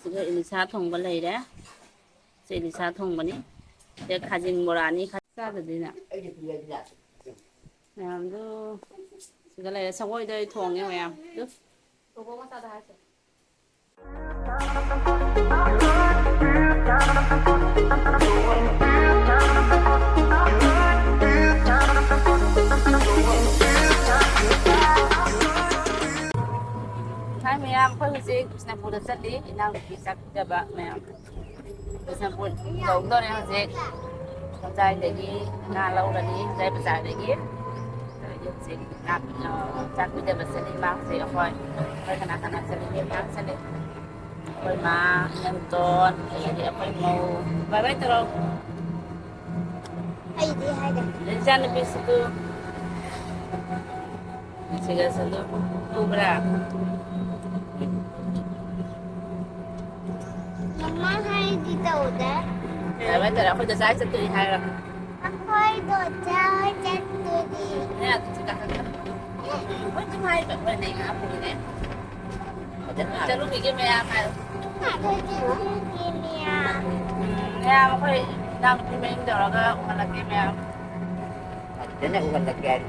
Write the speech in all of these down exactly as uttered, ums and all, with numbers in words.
ꯁꯤꯒ ꯏꯂꯤꯁꯥ ꯊꯣꯡꯕ ꯂꯩꯔꯦ꯫ ꯁꯤ ꯏꯂꯤꯁꯥ ꯊꯣꯡꯕꯅꯤ꯫ ꯁꯤꯒ ꯈꯥꯖꯤꯡ ꯕꯣꯔꯥꯅꯤ꯫ ꯈꯔ ꯆꯥꯗꯗꯤꯅ꯫ ꯃꯌꯥꯝꯗꯨ ꯁꯤꯒ ꯂꯩꯔꯦ꯫ ꯁꯒꯣꯜꯗꯣ ꯑꯩ ꯊꯣꯡꯉꯦ ꯃꯌꯥꯝ꯫ ꯑꯗꯨ ꯍꯥꯏ ꯃꯌꯥꯝ, ꯑꯩꯈꯣꯏ ꯍꯧꯖꯤꯛ ꯕꯤꯁꯅꯨꯄꯨꯔꯗ ꯆꯠꯂꯤ, ꯏꯅꯥꯎꯅꯨꯄꯤ ꯆꯥꯛ ꯄꯤꯖꯕ ꯃꯌꯥꯝ꯫ ꯕꯤꯁꯅꯨꯄꯨꯔ ꯌꯧꯗꯣꯔꯦ ꯍꯧꯖꯤꯛ꯫ ꯍꯣꯖꯥꯏꯗꯒꯤ ꯉꯥ ꯂꯧꯔꯅꯤ, ꯍꯣꯖꯥꯏ ꯕꯖꯥꯔꯗꯒꯤ꯫ ꯑꯗꯒꯤ ꯍꯧꯖꯤꯛ ꯉꯥ, ꯑ, ꯆꯥꯛ ꯄꯤꯖꯕ ꯆꯠꯂꯤ꯫ ꯃꯥ ꯍꯧꯖꯤꯛ ꯑꯩꯈꯣꯏ, ꯑꯩꯈꯣꯏ ꯀꯅꯥ ꯀꯅꯥ ꯆꯠꯂꯤ? ꯃꯤ ꯃꯌꯥꯝ ꯆꯠꯂꯤ꯫ ꯑꯩꯈꯣꯏ ꯃꯥ, ꯏꯅꯦꯝꯇꯣꯟ, ꯑꯗꯒꯤ ꯑꯩꯈꯣꯏ ꯃꯧ꯫ ꯕꯥꯏ ꯕꯥꯏ ꯇꯧꯔꯣ꯫ ꯑꯩꯗꯤ ꯍꯥꯏꯗꯦ꯫ ꯏꯆꯥꯅꯨꯄꯤꯁꯤꯁꯨ ꯁꯤꯒꯁꯨ ꯑꯗꯨꯝ ꯎꯕ꯭ꯔꯥ? ꯃꯃꯥ ꯍꯥꯏꯗꯤ ꯇꯧꯗꯦ꯫ ꯀꯩꯗꯧꯕꯩ ꯇꯧꯔꯦ? ꯑꯩꯈꯣꯏ ꯗꯣꯆꯥ ꯍꯣꯏ ꯆꯠꯇꯣꯏꯅꯤ ꯍꯥꯏꯔꯣ? ꯑꯩꯈꯣꯏ ꯗꯣꯆꯥ ꯍꯣꯏ ꯆꯠꯇꯣꯏꯅꯤ꯫ ꯅꯦ, ꯑꯗꯨ ꯆꯠꯂꯨ꯫ ꯃꯣꯏ ꯑꯗꯨꯝ ꯍꯥꯏꯕ, ꯑꯩꯈꯣꯏ ꯂꯩ ꯉꯥ ꯄꯨꯔꯤꯅꯦ꯫ ꯐꯖꯅ ꯍꯥꯏꯌꯨ꯫ ꯆꯠꯂꯨꯈꯤꯒꯦ ꯃꯌꯥꯝ ꯍꯥꯏꯌꯨ꯫ ꯆꯠꯂꯨꯈꯤꯒꯦ ꯃꯌꯥꯝ꯫ ꯎꯝ, ꯃꯌꯥꯝ ꯑꯩꯈꯣꯏ ꯏꯅꯥꯎꯅꯨꯄꯤ ꯃꯌꯨꯝ ꯇꯧꯔꯒ ꯎꯍꯜꯂꯛꯀꯦ ꯃꯌꯥꯝ꯫ ꯐꯖꯅ ꯎꯍꯜꯂꯛꯀꯦ ꯍꯥꯏꯌꯨ꯫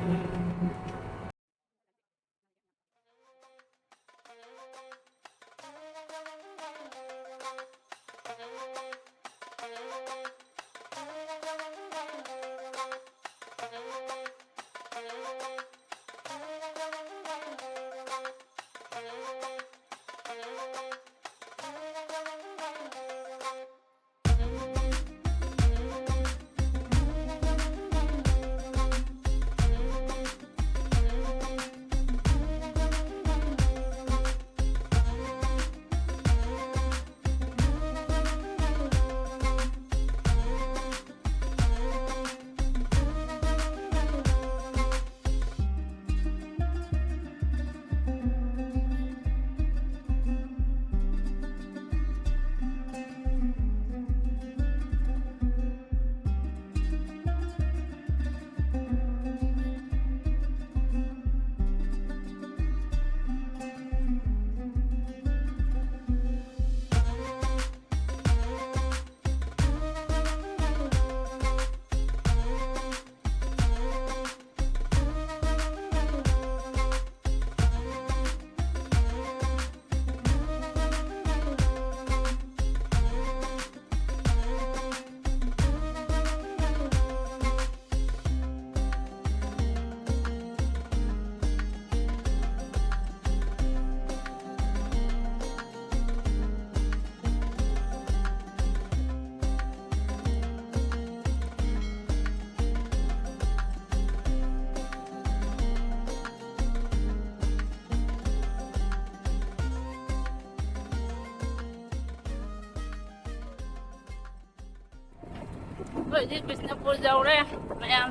ꯍꯧꯖꯤꯛ ꯕꯤꯁꯅꯨꯄꯨꯔ ꯌꯧꯔꯦ ꯃꯌꯥꯝ꯫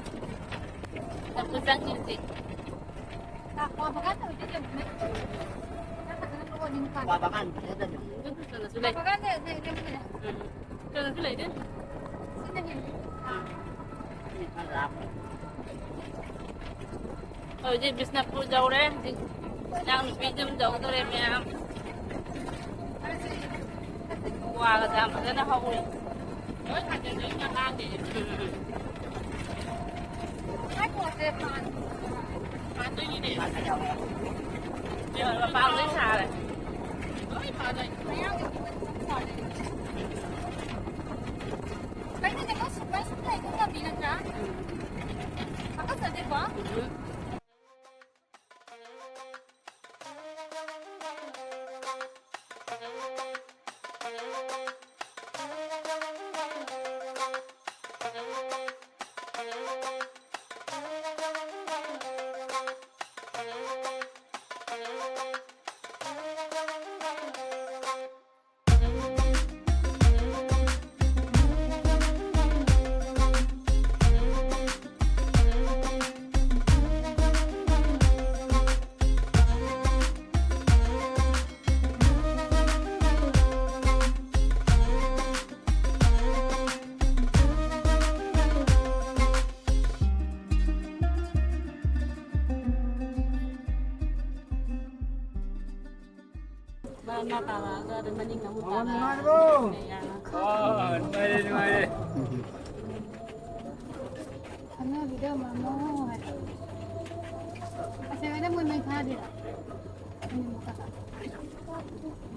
ꯕꯤꯁꯅꯨꯄꯨꯔ ꯆꯪꯉꯦ ꯍꯧꯖꯤꯛ꯫ ꯀ꯭ꯋꯥ ꯕꯒꯥꯟꯗ ꯑꯣꯏꯗꯣꯏ ꯆꯪꯉꯦ꯫ ꯀ꯭ꯋꯥ ꯕꯒꯥꯟ ꯐꯖꯗꯕꯅꯤ꯫ ꯀꯩꯅꯣꯁꯨ ꯂꯩ꯫ ꯀ꯭ꯋꯥ ꯕꯒꯥꯟꯗ ꯂꯩ, ꯂꯩ, ꯂꯩ꯫ ꯎꯝ꯫ ꯀꯩꯅꯣꯁꯨ ꯂꯩꯗꯣꯏꯅꯤ꯫ ꯁꯤꯅ ꯍꯦꯜꯂꯤ꯫ ꯎꯝ꯫ ꯍꯧꯖꯤꯛ ꯕꯤꯁꯅꯨꯄꯨꯔ ꯌꯧꯔꯦ꯫ ꯍꯧꯖꯤꯛ ꯏꯅꯥꯎꯅꯨꯄꯤ ꯌꯨꯝ ꯌꯧꯗꯣꯔꯦ ꯃꯌꯥꯝ꯫ ꯀ꯭ꯋꯥꯒꯁꯦ ꯌꯥꯝ ꯐꯖꯅ ꯍꯧꯔꯤ꯫ ꯂꯣꯏ ꯊꯥꯖꯤꯟꯗꯣꯏꯅꯦ ꯑꯉꯥꯡꯗꯤ꯫ ꯎꯝ, ꯎꯝ, ꯎꯝ꯫ ꯄꯥꯟꯗꯣꯏꯅꯤꯅꯦ꯫ ꯃꯄꯥꯟ ꯂꯣꯏ ꯁꯥꯔꯦ꯫ ꯂꯣꯏ ꯐꯥꯗꯣꯏꯅꯤ꯫ ꯃꯌꯥꯝꯒꯤ ꯁꯥꯔꯦ꯫ ꯀꯩꯅꯣ, ꯀꯩꯅꯣ, ꯁꯨꯃꯥꯏ ꯁꯨꯝ ꯂꯩꯕ ꯉꯝꯃꯤ ꯅꯠꯇ꯭ꯔꯥ? ꯍꯥꯀꯠꯆꯗꯦꯀꯣ? ꯃꯥ, ꯃꯥ ꯇꯥꯔꯛꯑꯒ ꯑꯗꯨꯝ ꯃꯅꯤꯡ ꯑꯃꯨꯛ ꯃꯃꯥ ꯇꯥꯔꯛꯑꯒ ꯅꯨꯡꯉꯥꯏꯔꯤꯕꯣ? ꯂꯩ ꯌꯥꯔꯦ꯫ ꯑꯣ, ꯅꯨꯡꯉꯥꯏꯔꯦ, ꯅꯨꯡꯉꯥꯏꯔꯦ꯫ ꯈꯪꯅꯕꯤꯗ ꯃꯃꯣ ꯍꯥꯏ꯫ ꯑꯁꯦ ꯍꯣꯏꯅ ꯃꯣꯏ ꯃꯩ ꯊꯥꯗꯦꯕ꯫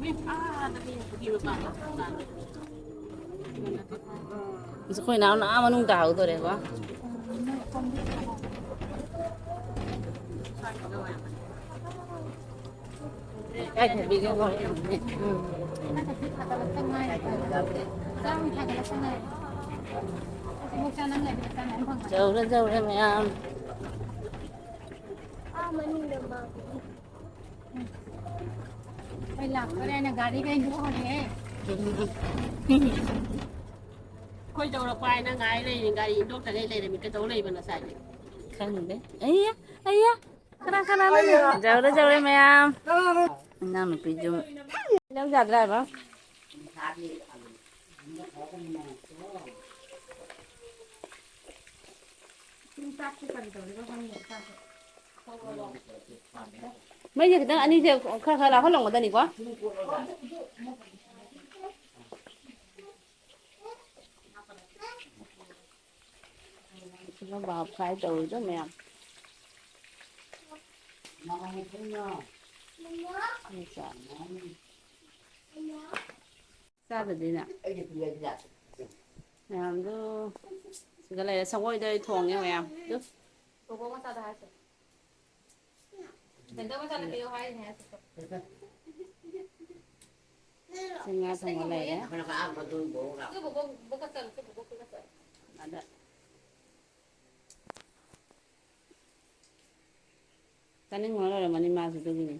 ꯃꯤ ꯑꯥꯗ ꯃꯤ ꯅꯨꯄꯤ ꯃꯄꯥꯟꯗ ꯊꯝꯕ꯫ ꯑꯁ, ꯑꯩꯈꯣꯏ ꯅꯥꯎꯅ ꯑꯥ ꯃꯅꯨꯡ ꯇꯥꯍꯧꯗꯣꯔꯦꯀꯣ꯫ ꯀꯥꯏ ꯊꯝꯕꯤꯒꯦ? ꯎꯝ꯫ ꯌꯧꯔꯦ, ꯌꯧꯔꯦ ꯃꯌꯥꯝ꯫ ꯑꯩ ꯂꯥꯛꯇꯣꯔꯦꯅ ꯒꯥꯔꯤꯒ ꯑꯩ ꯂꯣꯏꯔꯦ꯫ ꯑꯩꯈꯣꯏ ꯌꯧꯔꯛꯄ ꯍꯥꯏꯅ ꯉꯥꯏ ꯂꯩꯔꯤꯅꯦ, ꯒꯥꯔꯤ ꯏꯟꯊꯣꯛꯇ꯭ꯔꯤꯉꯩ ꯂꯩꯔꯝꯃꯤ꯫ ꯀꯩꯗꯧ ꯂꯩꯕ ꯉꯁꯥꯏꯗꯤ? ꯈꯪꯗꯦ꯫ ꯑꯩꯌꯥ, ꯑꯩꯌꯥ, ꯀꯅꯥ ꯀꯅꯥꯅꯣ? ꯌꯧꯔꯦ, ꯌꯧꯔꯦ ꯃꯌꯥꯝ꯫ ꯏꯅꯥꯎꯅꯨꯄꯤꯁꯨ꯫ ꯏꯅꯥꯎ ꯌꯥꯗ꯭ꯔꯥ ꯍꯥꯏꯕ? ꯃꯩꯁꯦ ꯈꯤꯇꯪ ꯑꯅꯤꯁꯦ ꯈꯔ ꯈꯔ ꯂꯥꯎꯍꯜꯂꯝꯒꯗꯅꯤꯀꯣ꯫ ꯁꯤꯅ ꯕꯥꯞ ꯐ꯭ꯔꯥꯏ ꯇꯧꯔꯤꯗꯣ ꯃꯌꯥꯝ꯫ ꯆꯥꯗꯗꯤꯅ꯫ ꯃꯌꯥꯝꯗꯨ ꯁꯤꯗ ꯂꯩꯔꯦ꯫ ꯁꯪꯒꯣꯏꯗ ꯑꯩ ꯊꯣꯡꯉꯦ ꯃꯌꯥꯝ꯫ ꯑꯗꯨ ꯁꯤ ꯉꯥ ꯊꯣꯡꯕ ꯂꯩꯔꯦ꯫ ꯑꯗ ꯆꯥꯅꯤꯡꯕꯅ ꯂꯣꯏꯔꯝꯃꯅꯤ ꯃꯥꯁꯨ ꯑꯗꯨꯒꯤꯅꯤ꯫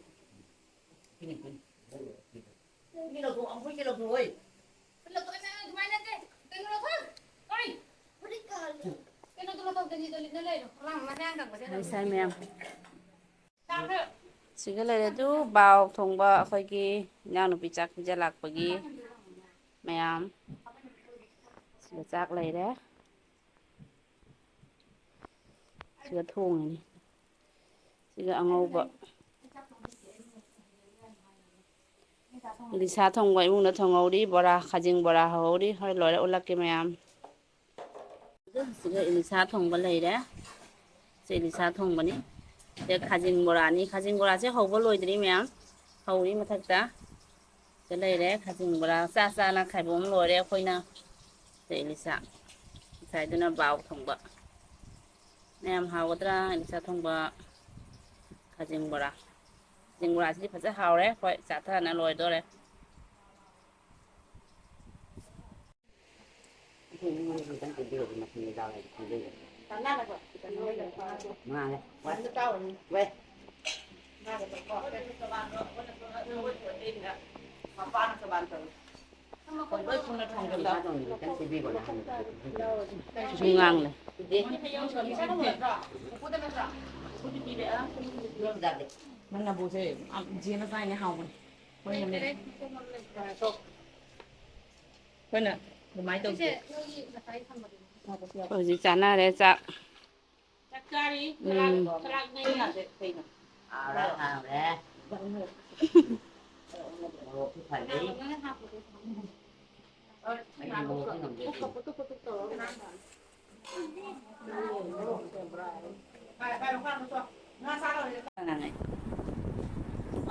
ꯁꯤꯒ ꯂꯩꯔꯦ ꯑꯗꯨ ꯕꯥꯎ ꯊꯣꯡꯕ ꯑꯩꯈꯣꯏꯒꯤ ꯏꯅꯥꯎꯅꯨꯄꯤ ꯆꯥꯛ ꯄꯤꯖ ꯂꯥꯛꯄꯒꯤ ꯃꯌꯥꯝ ꯁꯤꯒ ꯆꯥꯛ ꯂꯩꯔꯦ꯫ ꯁꯤꯒ ꯊꯣꯡꯉꯤꯅꯤ꯫ ꯁꯤꯒ ꯑꯉꯧꯕ꯫ ꯏꯂꯤꯁꯥ ꯊꯣꯡꯕ ꯏꯃꯨꯡꯗ ꯊꯣꯡꯍꯧꯔꯤ, ꯕꯣꯔꯥ, ꯈꯥꯖꯤꯡ ꯕꯣꯔꯥ ꯍꯧꯍꯧꯔꯤ꯫ ꯍꯣꯏ, ꯂꯣꯏꯔꯦ, ꯎꯠꯂꯛꯀꯦ ꯃꯌꯥꯝ꯫ ꯁꯤꯒ ꯏꯂꯤꯁꯥ ꯊꯣꯡꯕ ꯂꯩꯔꯦ꯫ ꯁꯤ ꯏꯂꯤꯁꯥ ꯊꯣꯡꯕꯅꯤ꯫ ꯁꯤꯗ ꯈꯥꯖꯤꯡ ꯕꯣꯔꯥꯅꯤ꯫ ꯈꯥꯖꯤꯡ ꯕꯣꯔꯥꯁꯦ ꯍꯧꯕ ꯂꯣꯏꯗ꯭ꯔꯤ ꯃꯌꯥꯝ꯫ ꯍꯧꯔꯤ ꯃꯊꯛꯇ꯫ ꯁꯤꯗ ꯂꯩꯔꯦ ꯈꯥꯖꯤꯡ ꯕꯣꯔꯥ꯫ ꯆꯥ ꯆꯥꯅ ꯈꯥꯏꯕꯣꯝ ꯂꯣꯏꯔꯦ ꯑꯩꯈꯣꯏꯅ꯫ ꯁꯤ ꯏꯂꯤꯁꯥ꯫ ꯉꯁꯥꯏꯗꯨꯅ ꯕꯥꯎ ꯊꯣꯡꯕ꯫ ꯃꯌꯥꯝ ꯍꯥꯎꯒꯗ꯭ꯔꯥ? ꯏꯂꯤꯁꯥ ꯊꯣꯡꯕ, ꯈꯥꯖꯤꯡ ꯕꯣꯔꯥ꯫ ꯈꯥꯖꯤꯡ ꯕꯣꯔꯥꯁꯤꯗꯤ ꯐꯖ ꯍꯥꯎꯔꯦ꯫ ꯍꯣꯏ, ꯆꯥꯊꯅ ꯂꯣꯏꯗꯣꯔꯦ꯫ ꯁꯨꯝ ꯉꯥꯡꯂꯦ꯫ ꯅꯪ ꯅꯕꯨꯁꯦ ꯌꯥꯝ ꯖꯦꯅ ꯆꯥꯏꯅꯦ, ꯍꯥꯎꯕꯅꯦ꯫ ꯑꯩꯈꯣꯏꯅ ꯑꯗꯨꯃꯥꯏꯅ ꯇꯧꯁꯦ꯫ ꯍꯧꯖꯤꯛ ꯆꯥꯅꯔꯦ ꯆꯥꯛ꯫ ꯆꯥꯛ ꯆꯥꯔꯤ꯫ ꯎꯝ꯫ ꯆꯔꯥ ꯅꯩꯅ ꯀꯩꯅꯣ? ꯍꯥꯎꯔꯦ, ꯍꯥꯎꯔꯦ꯫ ꯃꯣꯔꯣꯛꯁꯨ ꯐꯖꯩ꯫ ꯑꯩꯗꯤ ꯃꯣꯔꯣꯛꯇꯤ ꯉꯝꯗꯦ꯫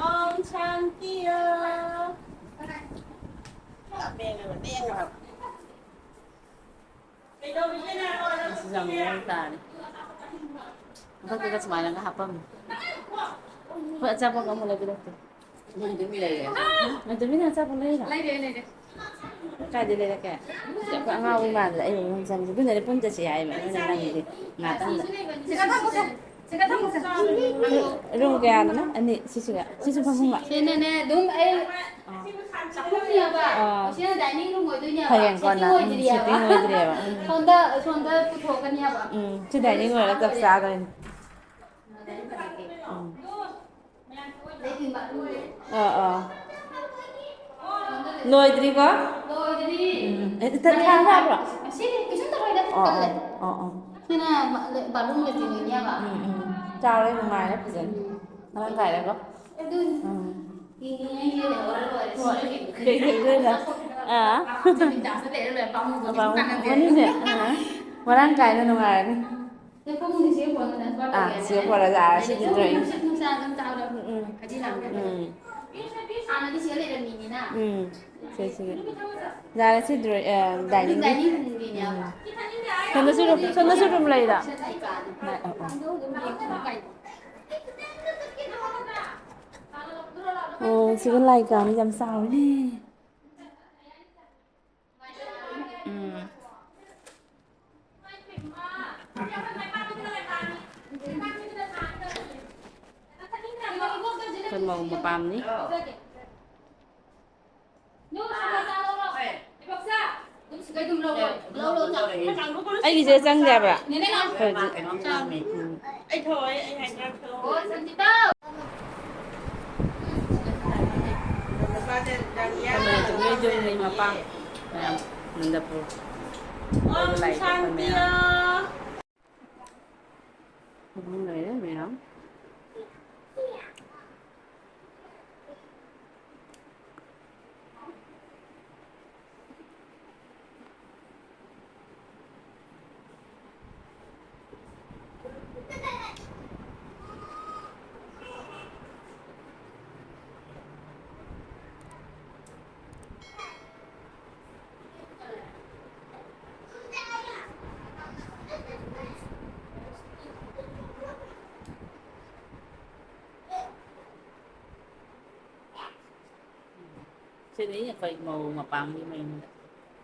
ꯑꯣꯝ ꯁꯥꯟꯇꯤ ꯑꯣꯝ꯫ ꯑꯁꯤ ꯌꯥꯝ ꯃꯑꯣꯡ ꯇꯥꯔꯦ꯫ ꯃꯊꯛꯇꯒ ꯁꯨꯃꯥꯏꯅꯒ ꯍꯥꯞꯄꯝꯃꯦ꯫ ꯍꯣꯏ, ꯑꯆꯥꯄꯣꯠ ꯑꯃ ꯂꯩꯕꯤꯔꯛꯀꯦ꯫ ꯃꯣꯏ ꯇꯨꯃꯤꯟ ꯂꯩꯔꯦ꯫ ꯃꯣꯏ ꯇꯨꯃꯤꯟꯅ ꯑꯆꯥꯄꯣꯠ ꯂꯩꯔꯣ? ꯂꯩꯔꯦ, ꯂꯩꯔꯦ꯫ ꯀꯥꯏꯗꯩ ꯂꯩꯔꯛꯀꯦ? ꯑꯩꯈꯣꯏ ꯑꯉꯥꯎꯕꯤ ꯃꯥꯟꯗꯅ ꯑꯩ ꯑꯃꯨꯛ ꯆꯪꯉꯦ꯫ ꯑꯗꯨꯅꯅꯦ ꯄꯨꯟ ꯆꯠꯁꯤ ꯍꯥꯏꯕ꯫ ꯅꯣꯏꯅ ꯅꯪꯒꯤꯗꯤ ꯉꯥꯛꯇꯪꯗ꯫ ꯁꯤꯗ ꯊꯝꯃꯨꯁꯦ꯫ ꯁꯤꯗ ꯊꯝꯃꯨꯁꯦ꯫ ꯔꯨꯝ ꯀꯌꯥꯗꯅꯣ? ꯑꯅꯤ꯫ ꯁꯤꯁꯤꯒ꯫ ꯁꯤꯁꯨ ꯐꯃꯨꯡꯒ꯫ ꯁꯤꯅꯅꯦ ꯑꯗꯨꯝ ꯑꯩ ꯑꯥ꯫ ꯆꯥꯛꯈꯨꯝꯅꯦꯕ꯫ ꯑꯥ꯫ ꯁꯤꯅ dining room ꯑꯣꯏꯗꯣꯏꯅꯦꯕ꯫ ꯍꯌꯦꯡ ꯁꯤꯗꯤ ꯀꯣꯟꯅ꯫ ꯎꯝ, ꯑꯣꯏꯗ꯭ꯔꯤꯑꯕ꯫ Sitting ꯑꯣꯏꯗ꯭ꯔꯤꯑꯕ꯫ ꯎꯝ꯫ ꯁꯣꯝꯗ, ꯁꯣꯝꯗ ꯄꯨꯊꯣꯛꯀꯅꯦꯕ꯫ ꯎꯝ, ꯁꯤ dining ꯑꯣꯏꯔꯒ ꯆꯞ ꯆꯥꯗꯣꯏꯅꯤ꯫ ꯎꯝ꯫ ꯑꯥ, ꯑꯥ꯫ ꯂꯣꯏꯗ꯭ꯔꯤꯀꯣ? ꯂꯣꯏꯗ꯭ꯔꯤ꯫ ꯎꯝ꯫ ꯑꯦ, ꯏꯊꯟ ꯊꯥ ꯐꯥꯕ꯭ꯔꯣ? ꯑꯁꯤ ꯀꯩꯁꯨꯝ ꯇꯧꯔꯣꯏꯗ, ꯑꯣ, ꯑꯣ, ꯀꯜꯂꯦ꯫ ꯑꯣ, ꯑꯣ꯫ ꯁꯤꯅ ꯕꯥꯠꯔꯨꯝ ꯂꯦꯇ꯭ꯔꯤꯟ ꯑꯣꯏꯅꯦꯕ꯫ ꯎꯝ, ꯎꯝ꯫ ꯆꯥꯎꯔꯦ, ꯅꯨꯡꯉꯥꯏꯔꯦ ꯐꯖꯅ꯫ ꯎꯝ꯫ ꯃꯔꯥꯡ ꯀꯥꯏꯔꯦꯀꯣ? ꯑꯗꯨꯅꯤ꯫ ꯎꯝ꯫ ꯌꯦꯡꯅꯤꯡꯉꯥꯏ ꯂꯩꯍꯧꯔ ꯂꯣꯏꯔꯦ꯫ ꯍꯣꯏ꯫ ꯁꯤꯃꯗꯤ꯫ ꯀꯩ ꯇꯧꯗꯣꯏꯅꯣ? ꯑꯥ꯫ ꯖꯃꯤꯟ ꯗꯥꯁꯇ ꯂꯩꯔ ꯂꯣꯏꯔꯦ, ꯄꯥꯝꯃꯨꯕꯒꯤ ꯄꯥꯝꯃꯨ-, ꯀꯥꯟꯅꯗꯦ꯫ ꯃꯅꯤꯡꯁꯦ, ꯑꯥ꯫ ꯃꯔꯥꯡ ꯀꯥꯏꯅ ꯅꯨꯡꯉꯥꯏꯔꯅꯤ꯫ ꯅꯪ ꯐꯃꯨꯡꯗꯤ ꯁꯤꯒ ꯄꯣꯔꯒ ꯅꯪ ꯄꯣꯔ ꯑꯥ, ꯇꯧꯒꯦ ꯁꯤꯒ ꯍꯥꯏꯕꯅꯦ꯫ ꯄꯣꯔꯒ ꯌꯥꯔꯦ, ꯁꯤꯗꯤ ꯑꯗꯨꯝ drawing꯫ ꯅꯨꯡꯁꯤꯠ ꯅꯨꯡꯁꯥ ꯑꯗꯨꯝ ꯆꯥꯕꯗ ꯎꯝ, ꯎꯝ꯫ ꯐꯗꯤ ꯂꯥꯛꯄꯅꯦ꯫ ꯎꯝ꯫ ꯍꯥꯟꯅꯗꯤ ꯁꯤꯗ ꯂꯩꯔꯝꯃꯤꯅꯤꯅ꯫ ꯎꯝ꯫ ꯁꯦ, ꯁꯤꯒ꯫ ꯌꯥꯔꯦ, ꯁꯤ drawing, ꯑ, ꯑꯗꯨ dining꯫ Dining roomꯒꯤꯅꯦꯕ꯫ ꯎꯝ꯫ ꯁꯣꯝꯗꯁꯨ room, ꯁꯣꯝꯗꯁꯨ room ꯂꯩꯔꯣ? ꯂꯩ, ꯑ, ꯑ꯫ ꯑꯗꯣ ꯑꯗꯨꯝ ꯌꯦꯡꯉꯣ ꯀꯩꯅꯣ꯫ ꯑꯣ, ꯁꯤꯒ ꯂꯥꯏ ꯀꯥꯝꯃꯤ, ꯌꯥꯝ ꯆꯥꯎꯔꯦ꯫ ꯎꯝ꯫ ꯑꯩꯈꯣꯏ ꯃꯧ ꯃꯄꯥꯝꯅꯤ꯫ ꯑꯩꯒꯤꯁꯦ ꯆꯪꯗꯦ ꯍꯥꯏꯕ꯭ꯔꯥ? ꯍꯧꯖꯤꯛ꯫ ꯃꯄꯥ ꯃꯌꯥꯝ, ꯅꯟꯗꯄꯨꯔ꯫ ꯂꯥꯏ ꯀꯠꯄ ꯃꯌꯥꯝ꯫ ꯐꯃꯨꯡ ꯂꯩꯔꯦ ꯃꯌꯥꯝ꯫ ꯁꯤꯅꯤ ꯑꯩꯈꯣꯏ ꯃꯧ ꯃꯄꯥꯝꯒꯤ ꯃꯌꯨꯝꯗ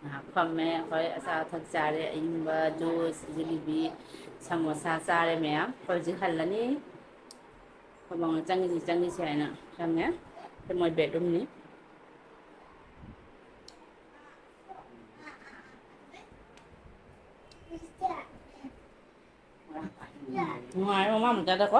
ꯉꯥꯏꯍꯥꯛ ꯐꯝꯃꯦ꯫ ꯑꯩꯈꯣꯏ ꯑꯆꯥ ꯑꯊꯛ ꯆꯥꯔꯦ, ꯑꯏꯪꯕ, ꯖꯨꯁ, ꯖꯤꯂꯤꯕꯤ, ꯁꯃꯣꯁꯥ ꯆꯥꯔꯦ ꯃꯌꯥꯝ꯫ ꯑꯩꯈꯣꯏ ꯍꯧꯖꯤꯛ ꯍꯜꯂꯅꯤ꯫ ꯑꯩꯈꯣꯏ ꯃꯧꯅ ꯆꯪꯉꯤꯁꯤ ꯆꯪꯉꯤꯁꯤ ꯍꯥꯏꯅ ꯆꯪꯉꯦ꯫ ꯁꯤ ꯃꯣꯏ ꯕꯦꯠꯔꯨꯝꯅꯤ꯫ ꯅꯨꯡꯉꯥꯏꯔꯦ ꯃꯃꯥ ꯃꯆꯥꯗꯀꯣ꯫